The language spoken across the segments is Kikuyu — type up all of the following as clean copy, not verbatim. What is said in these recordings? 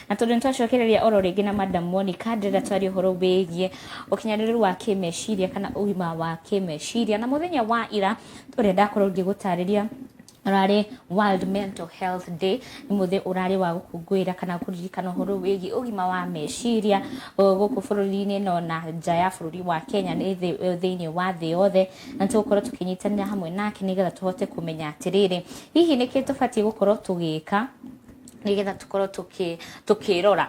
Na tondũ nĩ twacokereria oro rĩngĩ na Madam Monica, ndĩrenda twarie ũhoro wĩgiĩ ũkinyanĩru wa kĩmeciria kana ũgima wa kĩmeciria. Na mũthenya wa ira ũrĩa ndakorwo ngĩgũtarĩria ũrarĩ World Mental Health Day, nĩ mũthĩ ũrarĩ wa gũkũngũĩra kana kũririkana ũhoro wĩgiĩ ũgima wa meciria gũkũ bũrũri-inĩ no na nja ya bũrũri wa Kenya, nĩ thĩinĩ wa thĩ yothe. Na tũgũkorwo tũkĩnyitanĩra hamwe nake nĩgetha tũhote kũmenya atĩrĩrĩ, hihi nĩkĩ tũbatiĩ gũkorwo tũgĩka nĩgetha tũkorwo tũkĩrora,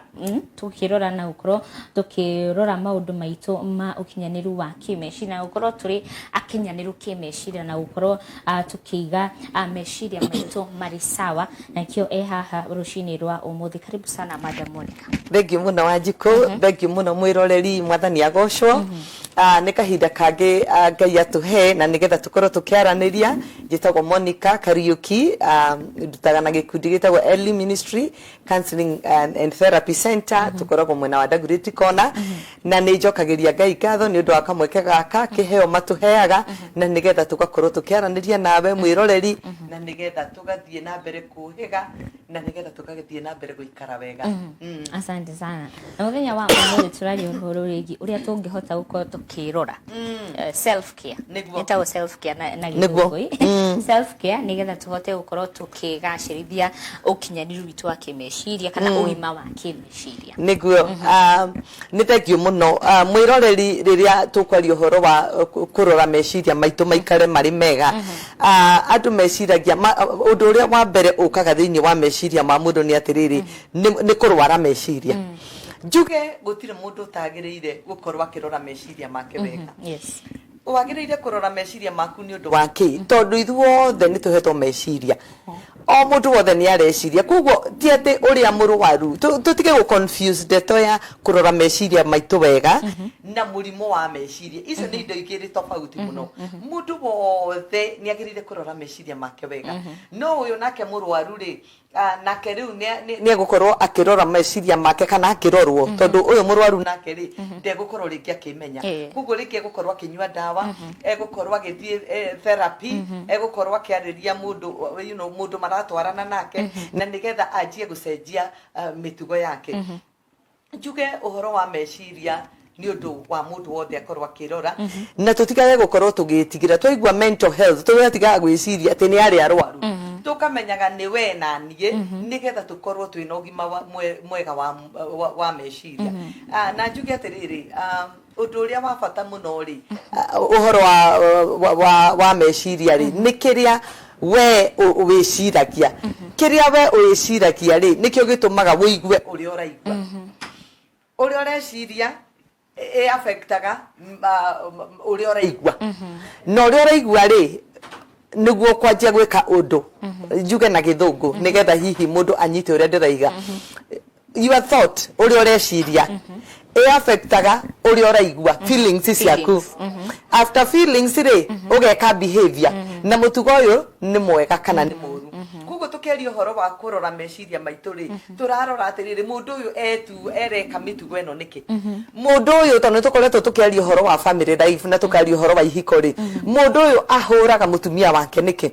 tũkĩrora na gũkorwo tũkĩrora maũndũ maitũ ma ũkinyanĩru wa kĩmeciria, na gũkorwo tũrĩ akinyanĩru kĩmeciria, na gũkorwo tũkĩiga meciria maitũ marĩ sawa. Na nĩkĩo e haha rũcinĩ rwa ũmũthĩ. Karibu sana, Madam Monica. Thengiũ mũno, Wanjikũ. Thengiũ mũno, mwĩroreri. Mwathani agocwo. Nĩ kahinda kangĩ Ngai atũhe na nĩgetha tũkorwo tũkĩaranĩria. Njĩtagwo Monica Kariuki, ndutaga na gĩkundi gĩtagwo Early Ministry Counseling and Therapy Center. Tũkoragwo mwena wa Dagoretti Corner, na nĩ njokagĩria Ngai ngatho nĩ ũndũ wa kamweke gaka kĩheo matũheaga na nĩgetha tũgakorwo tũkĩaranĩria nawe, mwĩroreri, na nĩgetha tũgathiĩ na mbere kũhĩga na nĩgetha tũgathiĩ na mbere gũikara wega. Asante sana. Na mũthenya wa ũmũthĩ tũraria ũhoro wĩgiĩ ũrĩa tũngĩhota gũkorwo tũkĩrora self care. Nĩguo. Ĩtagwo self care na Nĩguo. gĩthũngũ. Self care nĩgetha tũhote gũkorwo tũkĩgacĩrithia ũkinyanĩru witũ wa kĩmeciria kana ũgima wa kĩmeciria. Nĩguo. Nĩ thengiũ mũno, mwĩroreri. Rĩrĩa tũkwaria ũhoro wa kũrora meciria maitũ maikare marĩ mega, andũ meciragia ũndũ ũrĩa wa mbere ũkaga thĩinĩ wa meciria ma mũndũ nĩ atĩrĩrĩ, nĩ kũrwara meciria. Njuge gũtirĩ mũndũ ũtagĩrĩire gũkorwo akĩrora meciria make wega. Wagĩrĩire kũrora meciria maku nĩ ũndũ wa kĩ? Tondũ ithuothe nĩ tũhetwo meciria, o mũndũ wothe nĩ areciria. Koguo ti atĩ ũrĩa mũrwaru, tũtige gũ confuse ndeto ya kũrora meciria maitũ wega na mũrimũ wa meciria. Icio nĩ indo igĩrĩ tofauti mũno. Mũndũ wothe nĩ agĩrĩire kũrora meciria make wega, no ũyũ nake mũrwaru rĩ, nake rĩu nĩ egũkorwo akĩrora meciria make kana akĩrorwo, tondũ ũyũ mũrwaru nake rĩ, ndegũkorwo rĩngĩ akĩmenya. Koguo rĩngĩ egũkorwo akĩnyua ndawa, egũkorwo agĩthiĩ therapy, egũkorwo akĩarĩria mũndũ, mũndũ maratwarana nake, na nĩgetha anjie gũcenjia mĩtugo yake. Njuge ũhoro wa meciria nĩ ũndũ wa mũndũ wothe akorwo akĩrora, na tũtigage gũkorwo tũgĩtigĩra twaigua mental health, tũgatigaga gwĩciria atĩ nĩ arĩa arwaru, tũkamenyaga nĩ we na niĩ, nĩgetha tũkorwo twĩna ũgima mwega wa meciria. Na njuge atĩrĩrĩ, ũndũ ũrĩa wa bata mũno rĩ, ũhoro wa meciria rĩ, nĩ kĩrĩa we wĩciragia. Kĩrĩa we wĩciragia rĩ, nĩkĩo gĩtũmaga wũigue ũrĩa ũraigua. Ũrĩa ũreciria ĩ affectaga ũrĩa ũraigua, na ũrĩa ũraigua rĩ, nĩguo kwanjia gwĩka ũndũ. Njuge na gĩthũngũ nĩgetha hihi mũndũ anyite ũrĩa ndĩraiga. Your thought, ũrĩa ũreciria, ĩ affectaga ũrĩa ũraigua, feelings ciaku. After feelings rĩ, ũgeka behavior, na mũtugo ũyũ nĩ mwega kana nĩ mũru. Koguo tũkĩaria ũhoro wa kũrora meciria maitũ rĩ, tũrarora atĩrĩrĩ, mũndũ ũyũ etu ereka mĩtugo ĩno nĩkĩ? Mũndũ ũyũ, tondũ nĩ tũkoretwo tũkĩaria ũhoro wa family life na tũkaria ũhoro wa ihiko rĩ, mũndũ ũyũ ahũraga mũtumia wake nĩkĩ?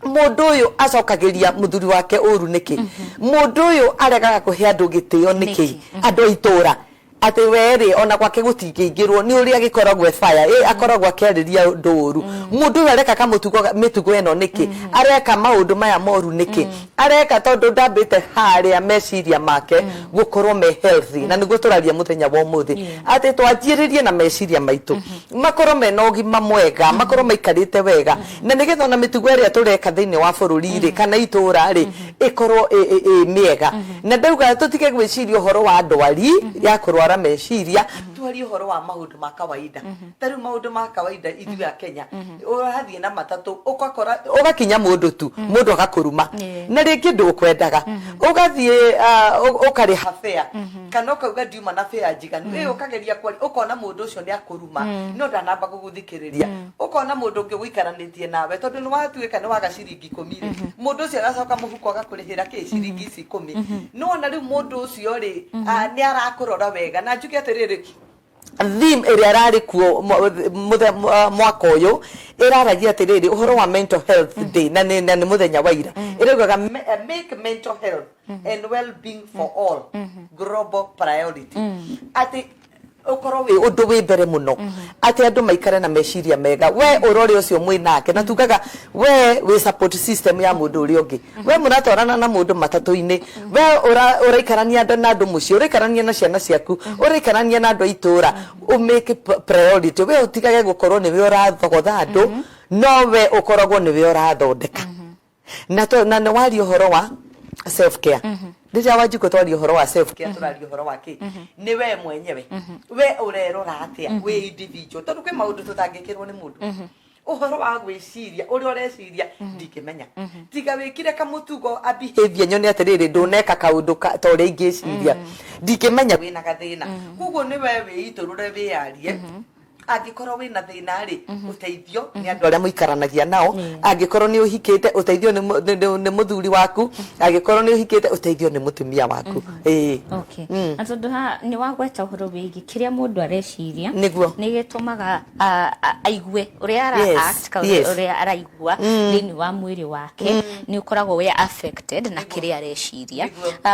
Mũndũ ũyũ acokagĩria mũthuri wake ũru nĩkĩ? Mũndũ ũyũ aregaga kũhe andũ gĩtĩo nĩkĩ? Andũ a itũra atĩ we rĩ, ona gwake gũtingĩingĩrwo nĩ ũrĩa gĩkoragwo e fire ĩ, akoragwo akĩarĩria ũndũ ũru. Mũndũ ũyũ areka kamũtugo, mĩtugo ĩno nĩkĩ? Areka maũndũ maya moru nĩkĩ areka? Tondũ ndambĩte harĩa meciria make gũkorwo me healthy. Na nĩguo tũraria mũthenya wa ũmũthĩ, atĩ twanjĩrĩrie na meciria maitũ makorwo mena ũgima mwega, makorwo maikarĩte wega, na nĩgetha ona mĩtugo ĩrĩa tũreka thĩinĩ wa bũrũri rĩ, kana itũra rĩ, ĩkorwo ĩ mĩega. Na ndauga tũtige gwĩciria ũhoro wa ndwari ya kũrwara meciria, twarie ũhoro wa maũndũ ma kawaida. Ta rĩu maũndũ ma kawaida, ithuĩ a Kenya, ũrathiĩ na matatũ, ũgakora ũgakinya mũndũ tu, mũndũ agakũruma na rĩngĩ ndũkwendaga. Ũgathiĩ ũkarĩha fare, kana ũkauga ndiuma na fare njiganu ĩ, ũkageria kwaria, ũkona mũndũ ũcio nĩ akũruma no ndanamba gũgũthikĩrĩria. Ũkona mũndũ ũngĩ ũgũikaranĩtie nawe, tondũ nĩ watuĩka nĩ waga ciringi 10 rĩ, mũndũ ũcio agacoka mũhuko agakũrĩhĩra kĩ ciringi ici 10. Nĩwona rĩu mũndũ ũcio rĩ, nĩ arakũrora wega. Na njuge atĩrĩrĩ, Theme ĩrĩa ĩrarĩ kuo mwaka ũyũ ĩraragia atĩrĩrĩ ũhoro wa Mental Health Day, na nĩ mũthenya wa ira, ĩraugaga "Make mental health and well-being for all global priority", atĩ ũkorwo wĩ ũndũ wĩ mbere mũno atĩ andũ maikare na meciria mega. We ũrore ũcio mwĩ nake, na tugaga we wĩ support system ya mũndũ ũrĩa ũngĩ. We mũratwarana na mũndũ matatũ-inĩ, we ũraikarania na andũ mũciĩ, ũraikarania na ciana ciaku, ũraikarania na andũ a itũũra, ũmake priority we ũtigage gũkorwo nĩwe ũrathogotha andũ, no we ũkoragwo nĩwe ũrathondeka. Na nĩ waria ũhoro wa self care. Rĩrĩa Wanjikũ twaria ũhoro wa self care, tũraria ũhoro wa kĩ? Nĩ we mwenyewe, we ũrerora atĩa wĩ individual, tondũ kwĩ maũndũ tũtangĩkĩrwo nĩ mũndũ. Ũhoro wa gwĩciria, ũrĩa ũreciria ndingĩmenya, tiga wĩkire kamũtugo a behavior nyone atĩrĩrĩ ndũneka kaũndũ ta ũrĩa ingĩciria, ndingĩmenya wĩna gathĩna. Koguo nĩ we wĩitũrũre, wĩyarie. Angĩkorwo wĩna thĩna rĩ, ũteithio nĩ andũ arĩa mũikaranagia nao. Angĩkorwo nĩ ũhikĩte, ũteithio nĩ mũthuri waku. Angĩkorwo nĩ ũhikĩte, ũteithio nĩ mũtumia waku, ĩĩ. Okay. Na tondũ ha nĩ wagweta ũhoro wĩgiĩ kĩrĩa mũndũ areciria, nĩ gĩtũmaga aigue ũrĩa ara act kana ũrĩa araigua thĩinĩ wa mwĩrĩ wake nĩ ũkoragwo wĩ affected na kĩrĩa areciria.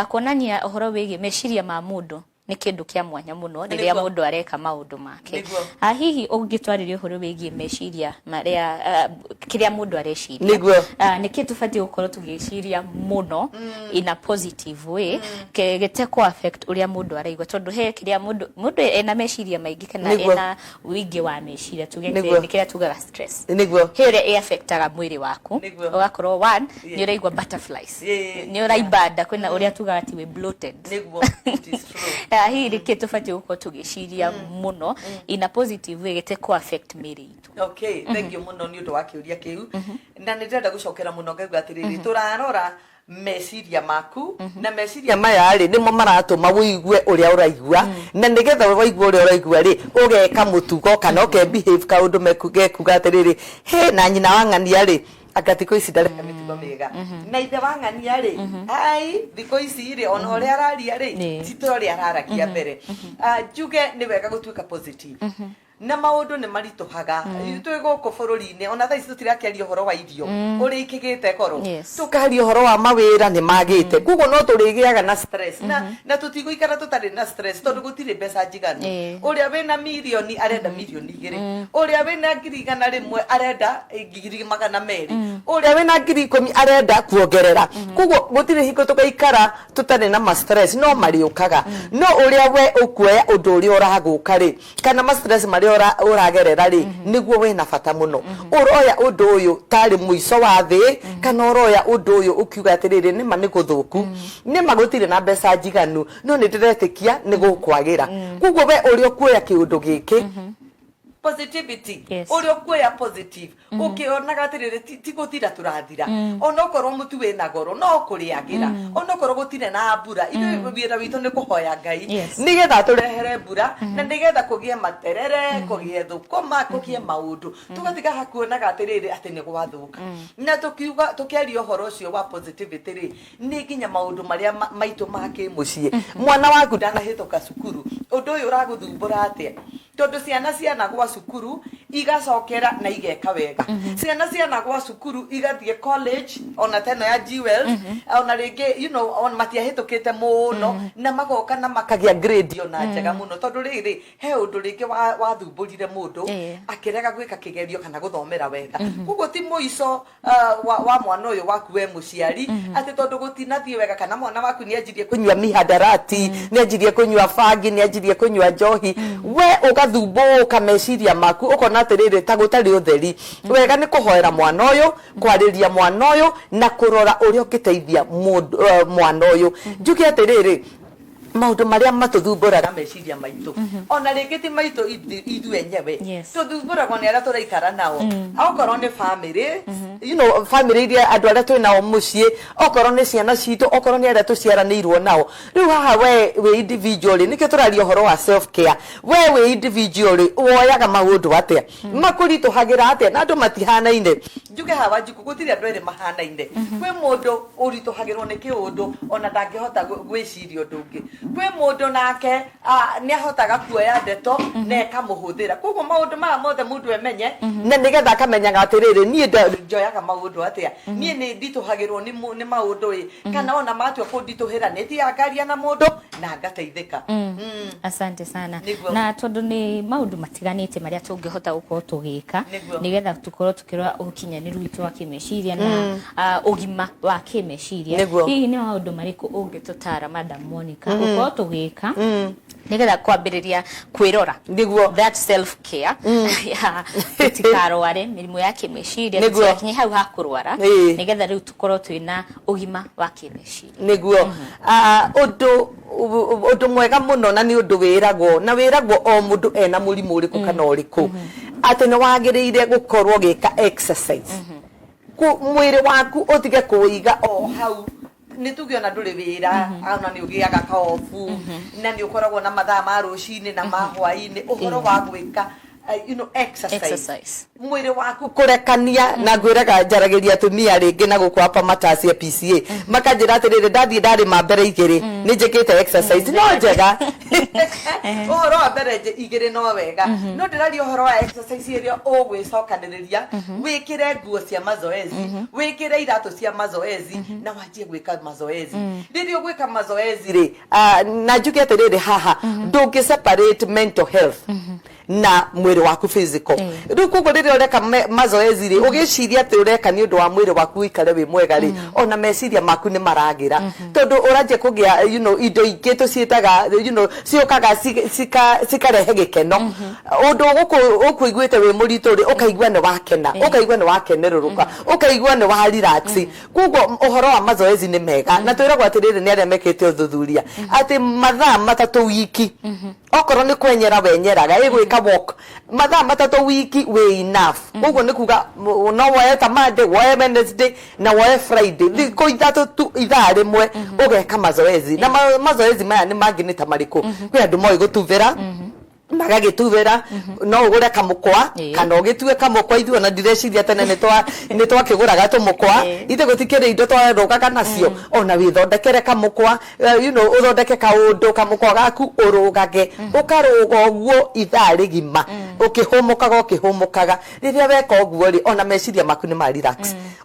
Kuonania ũhoro wĩgiĩ meciria ma mũndũ nĩ kĩndũ kĩa mwanya mũno rĩrĩa mũndũ areka maũndũ make. Hihi ũngĩtwarĩria ũhoro wĩgiĩ meciria marĩa, kĩrĩa mũndũ areciria, nĩkĩ tũbatiĩ gũkorwo tũgĩciria mũno in a positive way gĩte kũ affect ũrĩa mũndũ araigua? Tondũ he kĩrĩa mũndũ ena meciria maingĩ kana ena wĩingĩ wa meciria, tuge nĩ kĩrĩa tugaga stress, he ũrĩa ĩ affectaga mwĩrĩ waku, ũgakorwo one nĩ ũraigua butterflies, nĩ ũraimba nda, kwĩna ũrĩa tugaga atĩ wĩ bloated. Nĩguo, it is true. Hihi nĩkĩ tũbatiĩ gũkorwo tũgĩciria mũno in a positive way gĩte kũ affect mĩĩrĩ itũ? Okay, thank you mũno nĩ ũndũ wa kĩũria kĩu, na nĩ ndĩrenda gũcokera mũno ngaigua atĩrĩrĩ, tũrarora meciria maku, na meciria maya rĩ, nĩmo maratũma ũigue ũrĩa ũraigua, na nĩgetha waigua ũrĩa ũraigua rĩ, ũgeka mũtugo kana ũke behave kaũndũ gekuga atĩrĩrĩ, he na nyina wa ng'ania rĩ, anga thikũ ici ndareka mĩtugo mĩega, na ithe wa ng'ania rĩ, ai thikũ ici rĩ, ona ũrĩa araria rĩ, ti ta ũrĩa araragia mbere. Njuge nĩ wega gũtuĩka positive, na maũndũ nĩ maritũhaga twĩ gũkũ bũrũri-inĩ. Ona thaa ici tũtirakĩaria ũhoro wa irio ũrĩa ikĩgĩte goro, tũkaria ũhoro wa mawĩra nĩ magĩte, koguo no tũrĩgĩaga na stress, na tũtigũikara tũtarĩ na stress, tondũ gũtirĩ mbeca njiganu. Ũrĩa wĩna mirioni arenda 2 mirioni, ũrĩa wĩna 100,000 arenda 200,000, ũrĩa wĩna 10,000 arenda kuongerera. Koguo gũtirĩ hingo tũgaikara tũtarĩ na ma stress, no marĩũkaga. No ũrĩa we ũkuoya ũndũ ũrĩa ũragũka rĩ, kana ma stress marĩa ũragerera rĩ, nĩguo wĩna bata mũno. Ũroya ũndũ ũyũ tarĩ mũico wa thĩ, kana ũroya ũndũ ũyũ ũkiuga atĩrĩrĩ, nĩma nĩ gũthũku, nĩma gũtirĩ na mbeca njiganu, no nĩ ndĩretĩkia nĩ gũkwagĩra. Koguo we ũrĩa ũkuoya kĩũndũ gĩkĩ, positivity, ũrĩa ũkuoya positive, ũkĩonaga atĩrĩrĩ, ti gũthira tũrathira, onokorwo mũtu wĩna goro no kũrĩagĩra, onokorwo gũtirĩ na mbura, ithuĩ wĩra witũ nĩ kũhoya Ngai nĩgetha tũrehere mbura, na nĩgetha kũgĩe materere, kũgĩe thũkũma, kũgĩe maũndũ, tũgatiga hakuonaga atĩrĩrĩ atĩ nĩ gwathũka. Na tũkiuga tũkĩaria ũhoro ũcio wa positivity rĩ, nĩ nginya maũndũ marĩa maitũ ma kĩmũciĩ. Mwana waku ndanahĩtũka cukuru, ũndũ ũyũ ũragũthumbũra atĩa? Tondũ ciana cianagwa cukuru igacokera na igeka wega, ciana cianagwa cukuru igathiĩ college, ona teno ya Jewels, ona rĩngĩ on matiahĩtũkĩte mũno, na magoka na makagĩa grade ona njega mũno, tondũ rĩrĩ he ũndũ rĩngĩ wathumbũrire mũndũ akĩrega gwĩka kĩgerio kana gũthomera wega. Koguo ti mũico wa mwana ũyũ waku we mũciari, atĩ tondũ gũtinathiĩ wega, kana mwana waku nĩ anjirie kũnyua mihadarati, nĩ anjirie kũnyua bangi, nĩ anjirie kũnyua njohi, we ũgathumbũka meciria maku, ũkona atĩrĩrĩ ta gũtarĩ ũtheri. Wega nĩ kũhoera mwana ũyũ, kwarĩria mwana ũyũ, na kũrora ũrĩa ũngĩteithia mwana ũyũ. Njuge atĩrĩrĩ, maũndũ marĩa matũthumbũraga meciria maitũ, ona rĩngĩ ti maitũ ithuĩ enyewe, tũthumbũragwo nĩ arĩa tũraikara nao, okorwo nĩ family, family iria andũ arĩa twĩ nao mũciĩ, okorwo nĩ ciana citũ, okorwo nĩ arĩa tũciaranĩirwo nao. Rĩu haha we wĩ individual rĩ, nĩkĩo tũraria ũhoro wa self care. We wĩ individual rĩ, woyaga maũndũ atĩa? Makũritũhagĩra atĩa? Na andũ matihanaine. Njuge hawa Wanjikũ, gũtirĩ andũ erĩ mahanaine. Kwĩ mũndũ ũritũhagĩrwo nĩ kĩũndũ ona ndangĩhota gwĩciria ũndũ ũngĩ. Kwĩ mũndũ nake nĩ ahotaga kuoya ndeto na ĩkamũhũthĩra. Koguo maũndũ maya mothe mũndũ emenye, na nĩgetha akamenyaga atĩrĩrĩ, niĩ njoyaga maũndũ atĩa, niĩ nĩ nditũhagĩrwo nĩ maũndũ ĩ, kana ona matua kũnditũhĩra nĩ thiaga ngaria na mũndũ na ngateithĩka. Asante sana. Nĩguo. Na tondũ nĩ maũndũ matiganĩte marĩa tũngĩhota gũkorwo tũgĩka Nĩguo. nĩgetha tũkorwo tũkĩrora ũkinyanĩru witũ wa kĩmeciria na ũgima wa kĩmeciria. Nĩguo. Hihi nĩ maũndũ marĩkũ ũngĩtũtara, Madam Monica, gũkorwo tũgĩka nĩgetha kwambĩrĩria kwĩrora, Nĩguo. that self care ya tũtikarware mĩrimũ ya kĩmeciria, Nĩguo. tũtigakinye hau ha kũrwara, nĩgetha rĩu tũkorwo twĩna ũgima wa kĩmeciria? Nĩguo. Ũndũ mwega mũno, na nĩ ũndũ wĩragwo na wĩragwo o mũndũ ena mũrimũ ũrĩkũ kana ũrĩkũ, atĩ nĩ wagĩrĩire gũkorwo ũgĩka exercise. Mwĩrĩ waku ũtige kũũiga o hau. Nĩ tuge ona ndũrĩ wĩra, ona nĩ ũgĩaga kaobu, na nĩ ũkoragwo na mathaa ma rũcinĩ na ma hwainĩ, ũhoro wa gwĩka exercise. Exercise. Mwĩrĩ waku kũrekania. Na ngwĩraga, njaragĩria atumia rĩngĩ na gũkũ apa matacia PCA, makanjĩra atĩrĩrĩ, ndathiĩ ndarĩma mbere igĩrĩ, nĩ njĩkĩte exercise. No njega, ũhoro wa mbere igĩrĩ no wega, no ndĩraria ũhoro wa exercise ĩrĩa ũgwĩcokanĩrĩria, wĩkĩre nguo cia mazoezi, wĩkĩre iratũ cia mazoezi, na wanjie gwĩka mazoezi. Rĩrĩa ũgwĩka mazoezi rĩ, na njuge atĩrĩrĩ, haha ndũngĩ separate mental health na mwĩrĩ waku physical. Rĩu koguo rĩrĩa ũreka mazoezi rĩ, ũgĩciria atĩ ũreka nĩ ũndũ wa mwĩrĩ waku ũikare wĩ mwega rĩ, ona meciria maku nĩ maragĩra, tondũ ũranjia kũgĩa indo ingĩ tũciĩtaga ciũkaga cikarehe gĩkeno. Ũndũ gũkũ ũkũiguĩte wĩ mũritũ rĩ, ũkaigua nĩ wakena, ũkaigua nĩ wakenerũrũka, ũkaigua nĩ wa relax. Koguo ũhoro wa mazoezi nĩ mega, na twĩragwo atĩrĩrĩ nĩ arĩa mekĩte ũthuthuria atĩ mathaa 3 wiki, okorwo nĩ kwenyera wenyeraga, ĩgwĩka walk mathaa 3 wiki, wĩ enough. Ũguo nĩ kuga no woe ta Monday, woe Wednesday na woe Friday, thikũ 3 tu, ithaa 1 ũgeka mazoezi. Na mazoezi maya nĩ mangĩ nĩ ta marĩkũ? Kwĩ andũ moĩ gũtubĩra, magagĩtubĩra. No ũgũre kamũkwa kana ũgĩtue kamũkwa. Ithuĩ ona ndireciria tene nĩ twakĩgũraga tũmũkwa. Ithe gũtikĩrĩ indo twarũgaga nacio. Ona wĩthondekere kamũkwa, ũthondeke kaũndũ kamũkwa gaku, ũrũgage, ũkarũga ũguo ithaa rĩgima, ũkĩhũmũkaga, ũkĩhũmũkaga. Rĩrĩa weka ũguo rĩ, ona meciria maku nĩ ma relax.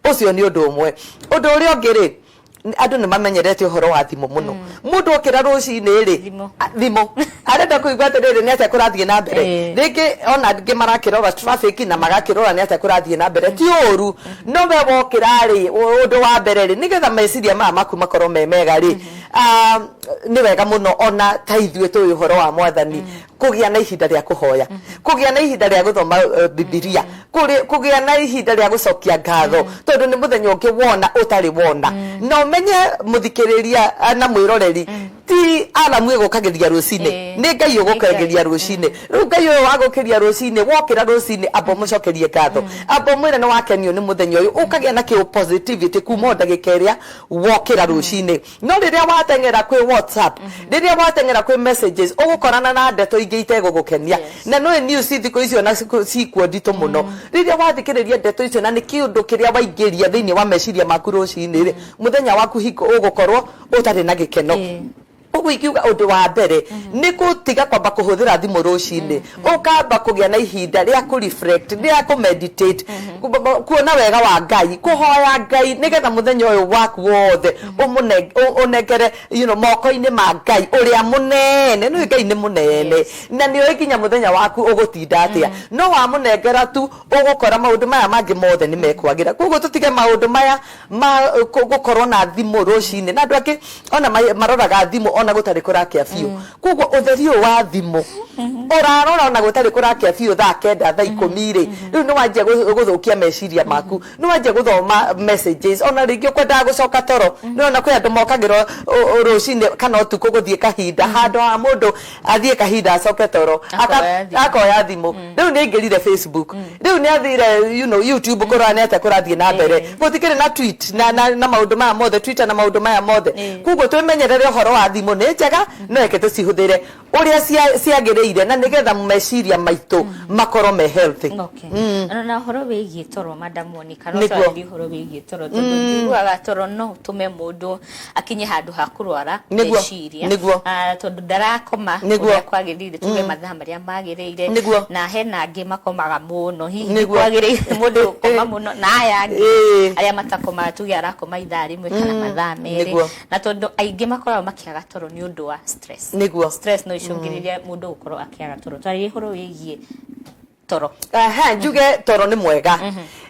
Ũcio nĩ ũndũ ũmwe. Ũndũ ũrĩa ũngĩ rĩ, andũ nĩ mamenyerete ũhoro wa thimũ mũno. Mũndũ okĩra rũcinĩ rĩ, Thimũ. Thimũ arenda kũigua atĩrĩrĩ, nĩ atĩa kũrathiĩ na mbere. Rĩngĩ ona angĩ marakĩrora traffic na magakĩrora nĩ atĩa kũrathiĩ na mbere. Ti ũru, no we wokĩra rĩ, ũndũ wa mbere rĩ, nĩgetha meciria maya maku makorwo me mega rĩ, nĩ wega mũno ona ta ithuĩ tũĩ ũhoro wa Mwathani, kũgĩa na ihinda rĩa kũhoya, kũgĩa na ihinda rĩa gũthoma Bibilia, kũgĩa na ihinda rĩa gũcokia ngatho, tondũ nĩ mũthenya ũngĩ wona ũtarĩ wona. Na ũmenye, mũthikĩrĩria na mwĩroreri, ti aramu ĩgũkagĩria rũcinĩ, nĩ Ngai ũgũkagĩria rũcinĩ. Rĩu Ngai ũyũ wagũkĩria rũcinĩ, wokĩra rũcinĩ, amba ũmũcokerie ngatho, amba ũmwĩre nĩ wakenio nĩ mũthenya ũyũ, ũkagĩa na kĩ positivity kuma o ndagĩka ĩrĩa wokĩra rũcinĩ. No rĩrĩa wateng'era kwĩ WhatsApp, rĩrĩa wateng'era kwĩ messages, ũgũkorana na ndeto ingĩ itegũgũkenia. Na nĩ news thikũ icio na cikuo nditũ mũno. Rĩrĩa wathikĩrĩria ndeto icio, na nĩ kĩũndũ kĩrĩa waingĩria thĩinĩ wa meciria maku rũcinĩ rĩ, mũthenya waku hingo ũgũkorwo ũtarĩ na gĩkeno. Ũguo ingiuga ũndũ wa mbere nĩ gũtiga kwamba kũhũthĩra thimũ rũcinĩ, ũkamba kũgĩa na ihinda rĩa kũ reflect, rĩa kũ meditate, kuona wega wa Ngai, kũhoya Ngai, nĩgetha mũthenya ũyũ waku wothe ũnengere moko-inĩ ma Ngai ũrĩa mũnene. Nĩũĩ Ngai nĩ mũnene, na nĩũĩ nginya mũthenya waku ũgũtinda atĩa. No wamũnengera tu, ũgũkora maũndũ maya mangĩ mothe nĩ mekwagĩra. Koguo tũtige maũndũ maya ma gũkorwo na thimũ rũcinĩ. Na andũ angĩ ona maroraga thimũ ona gũtarĩ kũrakĩa biũ. Koguo ũtheri ũyũ wa thimũ ũrarora ona gũtarĩ kũrakĩa biũ, thaa 9, thaa 10 rĩ, rĩu nĩ wanjia gũthũkia meciria maku, nĩ wanjia gũthoma messages, ona rĩngĩ ũkwendaga gũcoka toro. Nĩ ona kwĩ andũ mokagĩrwo rũcinĩ kana ũtukũ gũthiĩ kahinda. Handũ ha mũndũ athiĩ kahinda acoke toro, Akoya thimũ. Akoya thimũ. Rĩu nĩ aingĩrire Facebook, rĩu nĩ athire YouTube kũrora nĩ atĩa kũrathiĩ na mbere. Gũtikĩrĩ na tweet na maũndũ maya mothe, Twitter na maũndũ maya mothe. Koguo twĩmenyerere ũhoro wa thimũ. Nĩ njega, no reke tũcihũthĩre. Ũrĩa ciagĩrĩire na nĩgetha meciria maitũ makorwo me healthy. Okay. Na ũhoro wĩgiĩ toro, Madam Monica, no twarĩrie ũhoro wĩgiĩ toro, tondũ njiguaga toro no ũtũme mũndũ akinye handũ ha kũrwara meciria. Tondũ ndarakoma ũrĩa kwagĩrĩire, tuge mathaa marĩa magĩrĩire. Na hena angĩ makomaga mũno, hihi nĩ kwagĩrĩire mũndũ gũkoma mũno, na aya angĩ arĩa matakomaga, tuge arakoma ithaa rĩmwe kana mathaa 2. Na tondũ aingĩ makoragwo makĩaga toro nĩ ũndũ wa stress. Stress no icũngĩrĩrie mũndũ gũkorwo akĩaga toro. Twarĩrie ũhoro wĩgiĩ toro. Aha, njuge toro nĩ mwega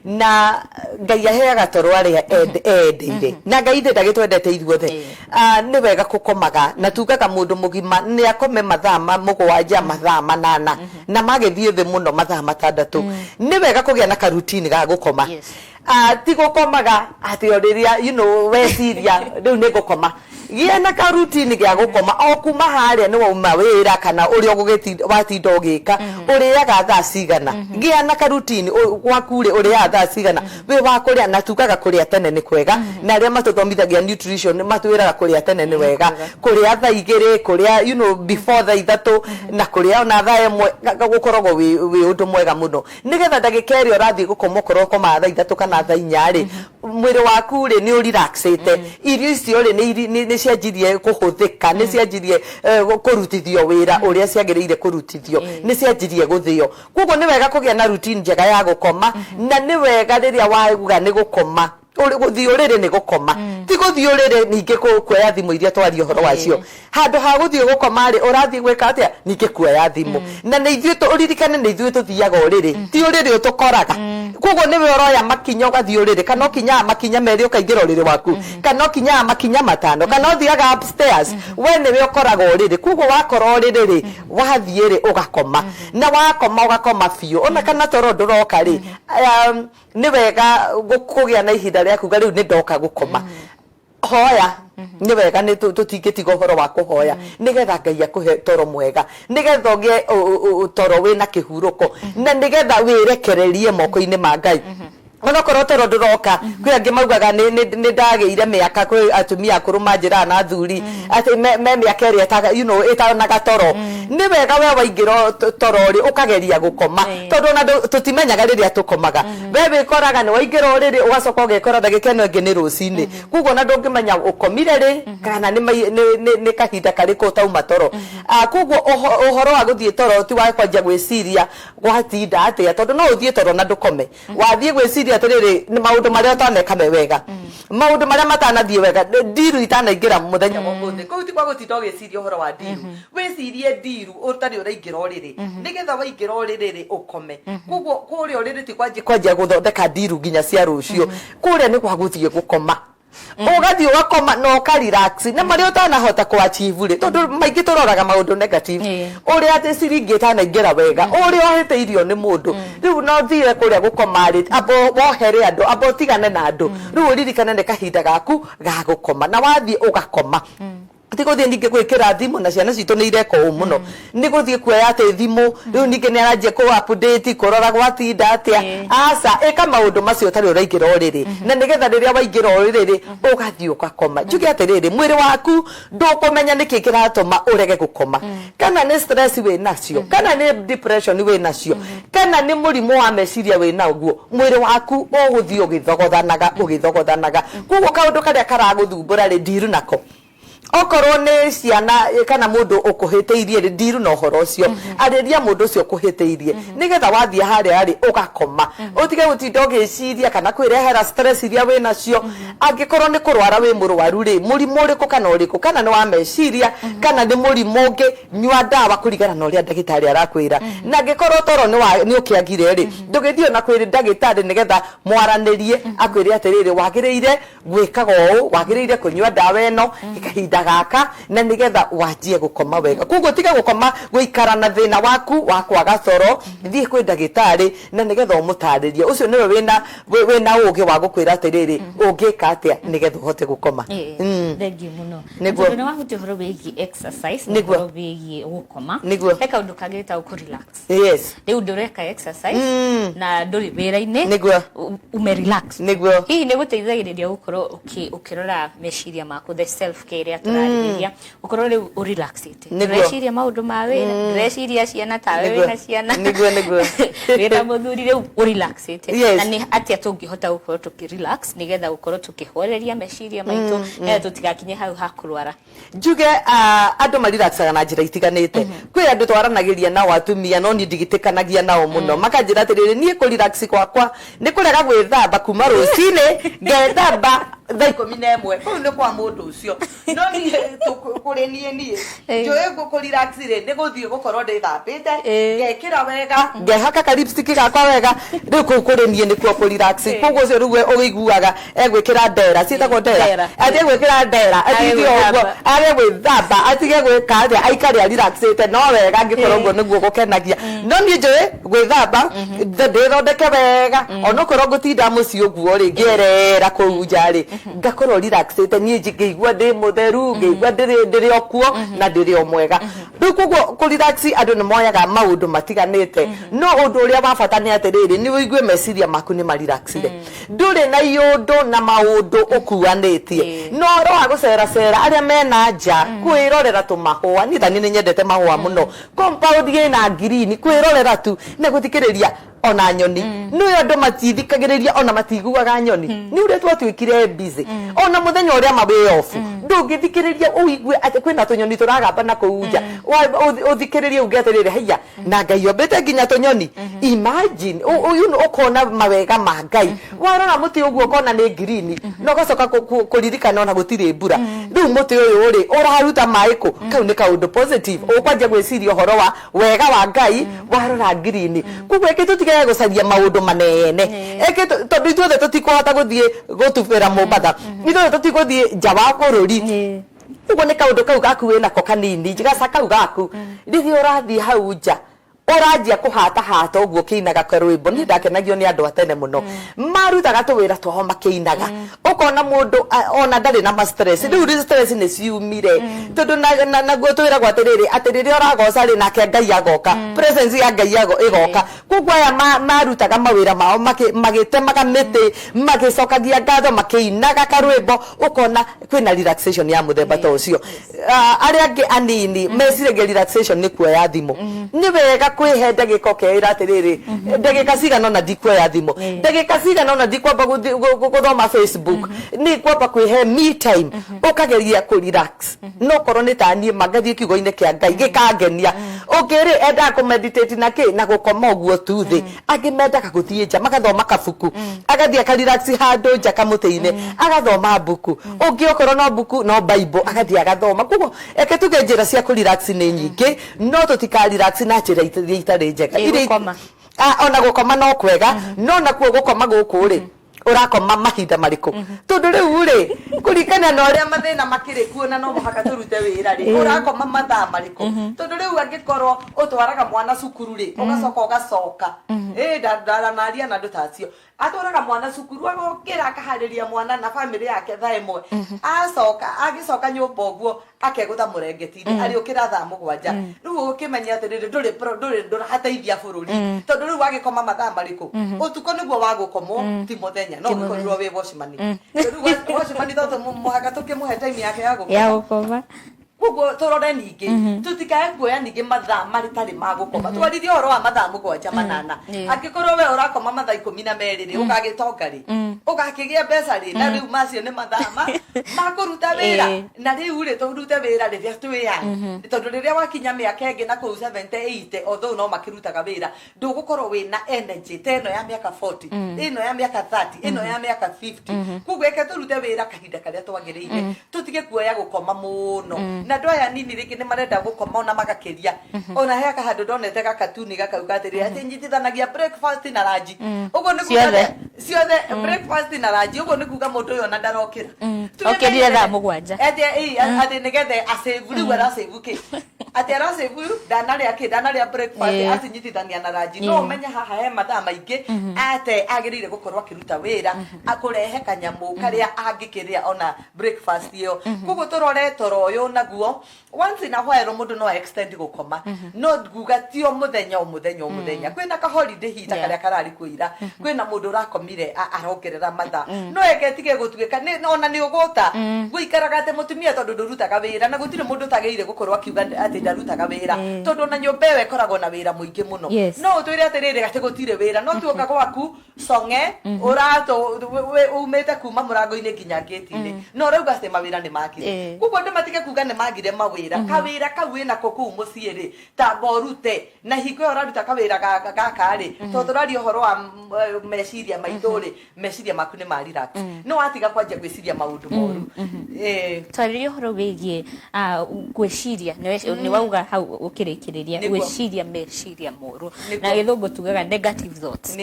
na Ngai aheaga toro arĩa endeire, na Ngai ndĩ ndagĩtwendete ithuothe. Nĩ wega kũkomaga, na tugaga mũndũ mũgima nĩ akome mathaa ma 7, mathaa 8, na magĩthiĩ thĩ mũno mathaa 6. Nĩ wega kũgĩa na karutini ga gũkoma. Ti gũkomaga atĩ o rĩrĩa weciria rĩu nĩ ngũkoma. Gĩa na karutini gĩa gũkoma o kuma harĩa nĩ wauma wĩra kana ũrĩa ũgũgĩtinda watinda ũgĩka. Ũrĩaga thaa cigana? Gĩa na karutini gwaku rĩ, ũrĩaga thaa cigana? Wĩ wa kũrĩa, na tugaga kũrĩa tene nĩ kwega, na arĩa matũthomithagia nutrition matwĩraga kũrĩa tene nĩ wega, kũrĩa thaa 2, kũrĩa before thaa 3, na kũrĩa ona thaa 1 gũkoragwo wĩ ũndũ mwega mũno, nĩgetha ndagĩka ĩrĩa ũrathiĩ gũkoma, okorwo ũkomaga thaa 3 kana thaa 4 rĩ, mwĩrĩ waku rĩ nĩ ũrelaxĩte. Irio icio rĩ nĩ cianjirie kũhũthĩka, nĩ cianjirie kũrutithio wĩra ũrĩa ciagĩrĩire kũrutithio, nĩ cianjirie gũthĩo. Koguo nĩ wega kũgĩa na routine njega ya gũkoma, na nĩ wega rĩrĩa wauga nĩ gũkoma, gũthiĩ ũrĩrĩ nĩ gũkoma, ti gũthiĩ ũrĩrĩ ningĩ kuoya thimũ iria twaria ũhoro wacio. Handũ ha gũthiĩ gũkoma rĩ, ũrathiĩ gwĩka atĩa? Ningĩ kuoya thimũ. Na nĩ ithuĩ, ũririkane nĩ ithuĩ tũthiaga ũrĩrĩ, ti ũrĩrĩ ũtũkoraga. Koguo nĩwe ũroya makinya ũgathiĩ ũrĩrĩ, kana ũkinyaga makinya 2 ũkaingĩra ũrĩrĩ waku, kana ũkinyaga makinya 5, kana ũthiaga upstairs, we nĩwe ũkoraga ũrĩrĩ. Koguo wakora ũrĩrĩ rĩ, wathiĩ rĩ ũgakoma, na wakoma ũgakoma biũ. Ona kana toro ndũroka rĩ, nĩ wega kũgĩa na ihinda rĩa kuga rĩu nĩ ndoka gũkoma. Hoya, nĩ wega, nĩ tũtingĩtiga ũhoro wa kũhoya, nĩgetha Ngai akũhe toro mwega, nĩgetha ũgĩe toro wĩna kĩhurũko, na nĩgetha wĩrekererie moko-inĩ ma Ngai onokorwo toro ndũroka. Kwĩ angĩ maugaga nĩ ndagĩire mĩaka, kwĩ atumia akũrũ manjĩraga na athuri atĩ me mĩaka ĩrĩa ĩtanaga toro. Nĩ wega we waingĩra toro rĩ, ũkageria gũkoma, tondũ ona tũtimenyaga rĩrĩa tũkomaga. We wĩkoraga nĩ waingĩra ũrĩrĩ, ũgacoka ũgekora ndagĩka ĩno ĩngĩ nĩ rũcinĩ. Koguo ona ndũngĩmenya ũkomire rĩ kana nĩ kahinda karĩkũ ũtauma toro. Koguo ũhoro wa gũthiĩ toro ti wa kwanjia gwĩciria gwatinda atĩa, tondũ no ũthiĩ toro na ndũkome. Wathiĩ gwĩciria atĩrĩrĩ, nĩ maũndũ marĩa ũtaneka me wega, maũndũ marĩa matanathiĩ wega, ndiru itanaingĩra mũthenya wa ũmũthĩ. Kũu ti kwa gũtinda ũgĩciria ũhoro wa ndiru. Wĩcirie ndiru ũtarĩ ũraingĩra ũrĩrĩ, nĩgetha waingĩra ũrĩrĩ rĩ, ũkome. Koguo kũrĩa ũrĩrĩ ti kwanjia gũthondeka ndiru nginya cia rũciũ. Kũrĩa nĩ gwa gũthiĩ gũkoma, ũgathiĩ ũgakoma na ũka relax na marĩa ũtanahota kũ achieve rĩ, tondũ maingĩ tũroraga maũndũ negative, ũrĩa atĩ ciringi ĩtanaingĩra wega, ũrĩa ũhĩtĩirio nĩ mũndũ. Rĩu no ũthire kũrĩa gũkoma rĩ, amba wohere andũ, amba ũtigane na andũ. Rĩu ũririkane nĩ kahinda gaku ga gũkoma, na wathiĩ ũgakoma, ti gũthiĩ ningĩ gwĩkĩra thimũ. Na ciana citũ nĩ ireka ũũ mũno, nĩ gũthiĩ kuoya atĩ thimũ rĩu ningĩ nĩ aranjia kũ update, kũrora gwatinda atĩa. Aca, ĩka maũndũ macio ũtarĩ ũraingĩra ũrĩrĩ, na nĩgetha rĩrĩa waingĩra ũrĩrĩ rĩ, ũgathiĩ ũgakoma. Njuge atĩrĩrĩ, mwĩrĩ waku ndũkũmenya nĩkĩ kĩratũma ũrege gũkoma, kana nĩ stress wĩ nacio, kana nĩ depression wĩ nacio, kana nĩ mũrimũ wa meciria wĩ naguo. Mwĩrĩ waku ũgũthiĩ ũgĩthogothanaga, ũgĩthogothanaga. Koguo kaũndũ karĩa karagũthumbũra rĩ, ndiru nako. Okorwo nĩ ciana kana mũndũ ũkũhĩtĩirie rĩ, ndiru na ũhoro ũcio, arĩria mũndũ ũcio ũkũhĩtĩirie, nĩgetha wathiĩ harĩa rĩ, ũgakoma, ũtige gũtinda ũgĩciria kana kwĩrehera stress iria wĩ nacio. Angĩkorwo nĩ kũrwara wĩ mũrwaru rĩ, mũrimũ ũrĩkũ kana ũrĩkũ, kana nĩ wa meciria kana nĩ mũrimũ ũngĩ, nyua ndawa kũringana na ũrĩa ndagĩtarĩ arakwĩra. Na angĩkorwo toro nĩ ũkĩagire rĩ, ndũgĩthiĩ ona kwĩ ndagĩtarĩ, nĩgetha mwaranĩrie, akwĩre atĩrĩrĩ, wagĩrĩire gwĩkaga ũũ, wagĩrĩire kũnyua ndawa ĩno kahinda gaka, na nĩgetha wanjie gũkoma wega. Koguo tiga gũkoma, gũikara na thĩna waku wa kwaga toro. Thiĩ kwĩ ndagĩtarĩ na nĩgetha ũmũtarĩrie. Ũcio nĩwe wĩna ũgĩ wa gũkwĩra atĩrĩrĩ, ũngĩka atĩa nĩgetha ũhote gũkoma. Thengiũ mũno. Tondũ nĩ wahutia ũhoro wĩgiĩ exercise na ũhoro wĩgiĩ gũkoma, he kaũndũ kangĩ getagwo kũ relax. Rĩu ndũreka exercise na ndũrĩ wĩra-inĩ, ume relax. Hihi nĩ gũteithagĩrĩria gũkorwo ũkĩrora meciria maku, the self care ĩrĩa Tũrarĩrĩria ũkorwo rĩu ũrelaxĩte. Ndũreciria maũndũ ma wĩra, ndũreciria ciana, tawe wĩna ciana. Nĩguo, nĩguo. Wĩna mũthuri, rĩu ũrelaxĩte. Na nĩ atĩa tũngĩhota gũkorwo tũkĩ relax nĩgetha gũkorwo tũkĩhoreria meciria maitũ, nĩgetha tũtigakinye hau ha kũrwara? Njuge andũ mariracsaga na njĩra itiganĩte. Kwĩ andũ twaranagĩria nao atumia, no niĩ ndigitĩkanagia nao mũno, makanjĩra atĩrĩrĩ, niĩ kũrelax gwakwa nĩ kũrega gwĩthamba kuma rũcinĩ, ngethamba thaa 11. Kũu nĩ kwa mũndũ ũcio, no niĩ kũrĩ niĩ njũĩ kũrelax rĩ, nĩ gũthiĩ gũkorwo ndĩthambĩte, ngekĩra wega, ngehaka ka lipstick gakwa wega. Rĩu kũu kũrĩ niĩ nĩkuo kũrelax. Koguo ũcio rĩu we ũiguaga egwĩkĩra ndera, ciĩtagwo ndera. Ndera. Athiĩ gwĩkĩra ndera, age atige ũguo, gwĩthamba. Age gwĩthamba, atige gwĩka atĩa, aikare arelaxĩte. No wega angĩkorwo ũguo nĩguo gũkenagia, no niĩ njũĩ gwĩthamba, ndĩthondeke wega, onokorwo ngũtinda mũciĩ ũguo rĩ, ngĩerera kũu nja rĩ, ngakorwo relaxĩte niĩ, ngĩigua ndĩ mũtheru, ngĩigua ndĩrĩ o kuo na ndĩrĩ o mwega. Rĩu koguo kũrelax, andũ nĩ moyaga maũndũ matiganĩte, no ũndũ ũrĩa wa bata nĩ atĩrĩrĩ, nĩ ũigue meciria maku nĩ marelaxire, ndũrĩ na iũndũ na maũndũ ũkuanĩtie. No ũhoro wa gũceracera, arĩa mena nja, kwĩrorera tũmahũa, niĩ tani nĩ nyendete mahũa mũno, compound ĩna green, kwĩrorera tu na gũthikĩrĩria ona nyoni. Nĩ andũ matithikagĩrĩria, ona matiguaga nyoni, nĩ ũrĩa twatuĩkire busy. Ona mũthenya ũrĩa ma wĩ off, ndũngĩthikĩrĩria ũigue atĩ kwĩna tũnyoni tũragamba na kũu nja. Ũthikĩrĩrie uge atĩrĩrĩ, haiya, na Ngai ombĩte nginya tũnyoni. Imagine ũkona mawega ma Ngai, warora mũtĩ ũguo ũkona nĩ green, na ũgacoka kũririkana ona gũtirĩ mbura. Rĩu mũtĩ ũyũ rĩ, ũraruta maĩ kũ? Kau nĩ kaũndũ positive, ũkwanjia gwĩciria ũhoro wa wega wa Ngai warora green. Koguo eke tũtigage gũcaria maũndũ manene, eke tondũ ithuothe tũtikũhota gũthiĩ gũtubĩra Mombatha, ithuothe tũtigũthiĩ nja wa bũrũri. Ũguo nĩ kaũndũ kau gaku wĩnako kanini, gaca kau gaku, rĩrĩa ũrathiĩ hau nja, ũranjia kũhatahata ũguo ũkĩinaga karwĩmbo. Niĩ ndakenagio nĩ andũ a tene mũno, marutaga tũwĩra twao makĩinaga, ũkona mũndũ ona ndarĩ na ma stress. Rĩu rĩ stress nĩ ciumire, tondũ naguo twĩragwo atĩrĩrĩ, atĩ rĩrĩa ũragoca rĩ, nake Ngai agoka, presence ya Ngai ĩgoka. Koguo aya marutaga mawĩra mao magĩtemaga mĩtĩ, magĩcokagia ngatho, makĩinaga karwĩmbo, ũkona kwĩna relaxation ya mũthemba ta ũcio. Arĩa angĩ anini meciragia relaxation nĩ kuoya thimũ. Nĩ wega kwĩhe ndagĩka, ũkeĩra atĩrĩrĩ, ndagĩka cigana ũna ndikuoya thimũ, ndagĩka cigana ũna ndikwamba gũthoma Facebook, nĩ kwamba kwĩhe me time, ũkageria kũ relax. No korwo nĩ ta niĩ ma ngathiĩ kiugo-inĩ kĩa Ngai gĩkangenia. Ũngĩ rĩ, endaga kũ meditate na kĩ, na gũkoma ũguo tu thĩ. Angĩ mendaga gũthiĩ nja magathoma kabuku, agathiĩ akarelax handũ nja kamũtĩ-inĩ, agathoma mbuku. Ũngĩ okorwo no mbuku, no Bible, agathiĩ agathoma. Koguo eke tuge njĩra cia kũ relax nĩ nyingĩ, no tũtika relax na njĩra iria itarĩ njega. Gũkoma. Ona gũkoma no kwega, no nakuo gũkoma gũkũ rĩ, ũrakoma mahinda marĩkũ? Tondũ rĩu rĩ, kũringana na ũrĩa mathĩna makĩrĩ kuo na no mũhaka tũrute wĩra rĩ, ũrakoma mathaa marĩkũ? Tondũ rĩu angĩkorwo ũtwaraga mwana cukuru rĩ, ũgacoka ũgacoka, ĩ ndaranaria na andũ ta acio, atwaraga mwana cukuru, agokĩra akaharĩria mwana na bamĩrĩ yake thaa 1, acoka agĩcoka nyũmba ũguo akegũtha mũrengeti-inĩ, arĩũkĩra thaa 7. Rĩu ũkĩmenya atĩrĩrĩ, ndũrĩ ndũrateithia bũrũri, tondũ rĩu wagĩkoma mathaa marĩkũ ũtukũ? Nĩguo wa gũkomwo ti mũthenya, no ũgĩkorirwo wĩ watchman. Rĩu watchman to mũhaka tũkĩmũhe time yake ya gũkoma. Ya gũkoma. Koguo tũrore ningĩ tũtikae kuoya ningĩ mathaa matarĩ ma gũkoma. Twaririe ũhoro wa mathaa 7, 8. Angĩkorwo we ũrakoma mathaa 12 rĩ, ũgagĩtonga rĩ? Ũgakĩgĩa mbeca rĩ? Na rĩu macio nĩ mathaa ma kũruta wĩra. Na rĩu rĩ, tũrute wĩra rĩrĩa twĩ young, tondũ rĩrĩa wakinya mĩaka ĩngĩ na kũu 70, 80, although no makĩrutaga wĩra, ndũgũkorwo wĩna energy ta ĩno ya mĩaka 40, ĩno ya mĩaka 30, ĩno ya mĩaka 50. Koguo eke tũrute wĩra kahinda karĩa twagĩrĩire, tũtige kuoya gũkoma mũno. Na andũ aya nini rĩngĩ nĩ marenda gũkoma ona magakĩria. Ona he handũ ndonete gakatuni gakauga atĩrĩrĩ, atĩ nyitithanagia breakfast na lunch, ũguo nĩ kuga Ciothe. Ciothe, breakfast na lunch. Ũguo nĩ kuga mũndũ ũyũ ona ndarokĩra. Okĩrire thaa 7. Atĩ ĩ, atĩ nĩgetha acĩvu. Rĩu aracĩvu kĩ? Atĩ aracĩbu ndanarĩa kĩ, ndanarĩa breakfast, acinyitithania na ranji, no ũmenye haha he mathaa maingĩ ate agĩrĩire gũkorwo akĩruta wĩra akũrehe kanyamũ karĩa angĩkĩrĩa ona breakfast ĩyo. Koguo tũrore toro ũyũ naguo. Once in a while mũndũ no extend gũkoma, no nguga ti o mũthenya o mũthenya o mũthenya. Kwĩna ka holiday hita karĩa kararĩ kuo ira, kwĩna mũndũ ũrakomire arongerera mathaa, no eke tige gũtuĩka ona nĩ ũgũta gũikaraga atĩ mũtumia tondũ ndũrutaga wĩra, na gũtirĩ mũndũ ũtagĩrĩire gũkorwo akiuga atĩ ndarutaga wĩra, tondũ ona nyũmba ĩyo ĩkoragwo na wĩra mũingĩ mũno. No ũtwĩre atĩrĩrĩ atĩ gũtirĩ wĩra, no tuoka gwaku cong'e ũratũ umĩte kuma mũrango-inĩ nginya ngĩti-inĩ, no ũrauga atĩ mawĩra nĩ magire. Koguo andũ matige kuga nĩ magire mawĩra. Kawĩra kau wĩnako kũu mũciĩ rĩ, tamba ũrute, na hingo ĩyo ũraruta kawĩra gaka rĩ, tondũ tũraria ũhoro wa meciria maitũ rĩ, meciria maku nĩ ma relax, no watiga kwanjia gwĩciria maũndũ moru. Twarĩrie ũhoro wĩgiĩ gwĩciria, nĩ wauga hau ũkĩrĩkĩrĩria. Gwĩciria meciria moru, na gĩthũngũ tugaga negative thoughts.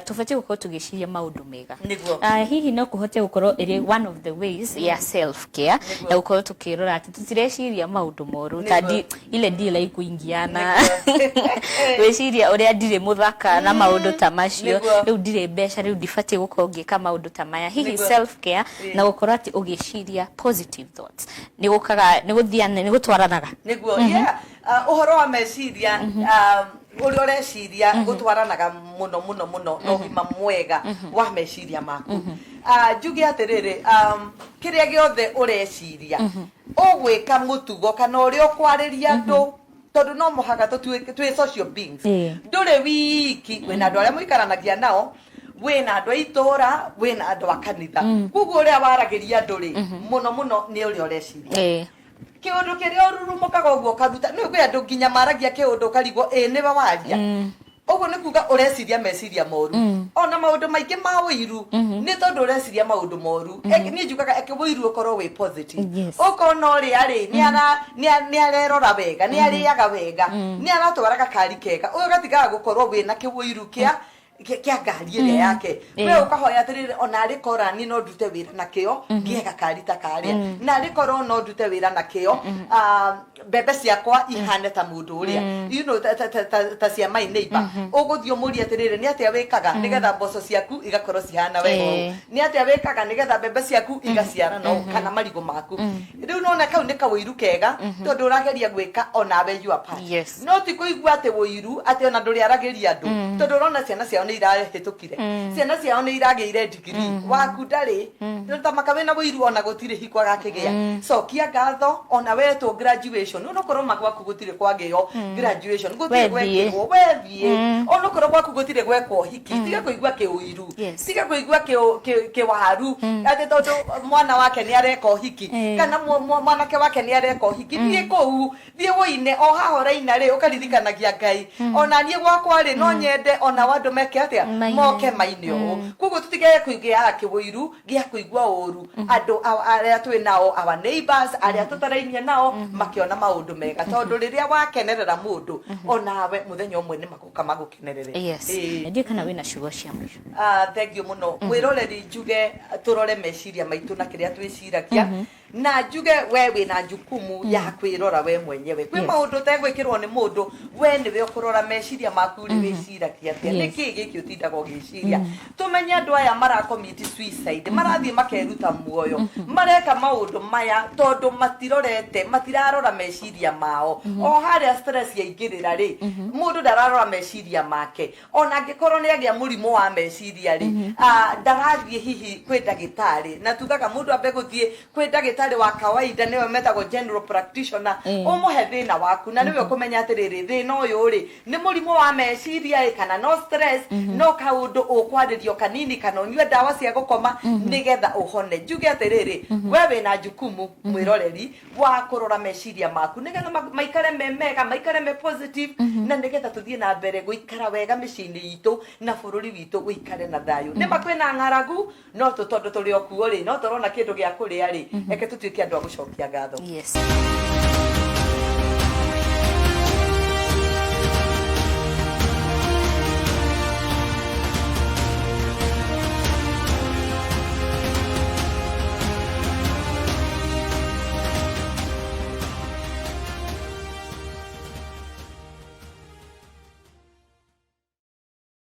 Tũbatiĩ gũkorwo tũgĩciria maũndũ mega. Hihi no kũhote gũkorwo ĩrĩ one of the ways ya self care na gũkorwo tũkĩrora atĩ tũtireciria maũndũ moru ta ile ndila ikuingiana, gwĩciria ũrĩa ndirĩ mũthaka na maũndũ ta macio, rĩu ndirĩ mbeca, rĩu ndibatiĩ gũkorwo ngĩka maũndũ ta maya? Hihi self care na gũkorwo atĩ ũgĩciria positive thoughts nĩ gũkaga, nĩ gũthiana, nĩ gũtwaranaga? Nĩguo, yeah. Ũhoro wa meciria, ũrĩa ũreciria gũtwaranaga mũno mũno mũno na ũgima mwega wa meciria maku. Njuge atĩrĩrĩ, kĩrĩa gĩothe ũreciria ũgwĩka, mũtugo kana ũrĩa ũkwarĩria andũ, tondũ no mũhaka tũtuĩke twĩ social beings. Ndũrĩ wiki, wĩna andũ arĩa mũikaranagia nao, wĩna andũ a itũra, wĩna andũ a kanitha. Koguo ũrĩa waragĩria andũ rĩ, mũno mũno nĩ ũrĩa ũreciria. Kĩũndũ kĩrĩa ũrurumũkaga ũguo ũkaruta, nĩ kwĩ andũ nginya maragia kĩũndũ ũkarigwo ĩ nĩwe waria. Ũguo nĩ kuga ũreciria meciria moru. Ona maũndũ maingĩ ma ũiru nĩ tondũ ũreciria maũndũ moru. Niĩ njugaga eke ũiru ũkorwo wĩ positive. Ũkona ũrĩa rĩ nĩ arerora wega, nĩ arĩaga wega, nĩ aratwara gakari kega, ũgatigaga gũkorwo wĩna kĩũiru kĩa ngari ĩrĩa yake. We ũkahoya atĩrĩrĩ, ona arĩ korwo niĩ no ndute wĩra na kĩo ngĩe gakari ta karĩa, na arĩ korwo no ndute wĩra na kĩo mbembe ciakwa ihane ta mũndũ ũrĩa, ta cia my neighbor. Ũgũthiĩ ũmũrie atĩrĩrĩ, nĩ atĩa wĩkaga nĩgetha mboco ciaku igakorwo cihana wega ũũ? Nĩ atĩa wĩkaga nĩgetha mbembe ciaku igaciarana ũũ, kana marigũ maku? Rĩu nona kau nĩ kaũiru kega, tondũ ũrageria gwĩka onawe your part. No ti kũigua atĩ ũiru atĩ ona ndũrĩaragĩria andũ, tondũ ũrona ciana ciao nĩ irahĩtũkire, ciana ciao nĩ iragĩire degree, waku ndarĩ. Tamaka wĩna ũiru, ona gũtirĩ hingo agakĩgĩa. Cokia ngatho ona wetwo graduation, onokorwo ma gwaku gũtirĩ kwagĩo graduation, gũtirĩ We thiĩ. gwekĩrwo, we thiĩ. Onokorwo gwaku gũtirĩ gwekwo hiki, tiga kũigua kĩũiru. Tiga kũigua kĩwaru atĩ tondũ mwana wake nĩ areka ũhiki kana mwanake wake nĩ areka ũhiki. Thiĩ kũu, thiĩ wũine. O haha ũraina rĩ, ũkaririkanagia Ngai, ona niĩ gwakwa rĩ, no nyende ona andũ meke atĩa? Maine. Moke maine ũũ. Koguo tũtige kũgĩaga kĩũiru gĩa kũigua ũru andũ arĩa twĩ nao, our neighbors, arĩa tũtarainie nao, makĩona maũndũ mega, tondũ rĩrĩa wakenerera mũndũ, onawe mũthenya ũmwe nĩ magoka magũkenerere. Ndiũĩ kana wĩna ciugo cia mũico. Thank you mũno, mwĩroreri. Njuge tũrore meciria maitũ na kĩrĩa twĩciragia, na njuge we wĩna jukumu ya kwĩrora we mwenyewe. Kwĩ maũndũ ũtegwĩkĩrwo nĩ mũndũ, we nĩwe ũkũrora meciria maku rĩ, wĩciragia atĩa? Nĩkĩ gĩkĩ ũtindaga ũgĩciria? Tũmenye andũ aya maracommit suicide, marathiĩ makeruta muoyo, mareka maũndũ maya tondũ matirorete, matirarora meciria mao. O harĩa stress yaingĩrĩra rĩ, mũndũ ndararora meciria make. Ona angĩkorwo nĩ agĩa mũrimũ wa meciria rĩ, ndarathiĩ hihi kwĩ ndagĩtarĩ, na tugaga mũndũ ambe gũthiĩ kwĩ ndagĩtarĩ wa kawaida, nĩwe metagwo general practitioner, ũmũhe thĩna waku, na nĩwe ũkũmenya atĩrĩrĩ, thĩna ũyũ rĩ, nĩ mũrimũ wa meciria ĩ, kana no stress, no kaũndũ ũkwarĩrio kanini, kana ũnyue ndawa cia gũkoma nĩgetha ũhone. Njuge atĩrĩrĩ, we wĩna jukumu, mwĩroreri, wa kũrora meciria maku nĩgetha maikare me mega, maikare me positive, na nĩgetha tũthiĩ na mbere gũikara wega mĩciĩ-inĩ itũ na bũrũri witũ ũikare na thayũ. Nĩma kwĩna ng'aragu, no tondũ tũrĩ o kuo rĩ, no tũrona kĩndũ gĩa kũrĩa rĩ, reke tũtuĩke andũ a gũcokia ngatho.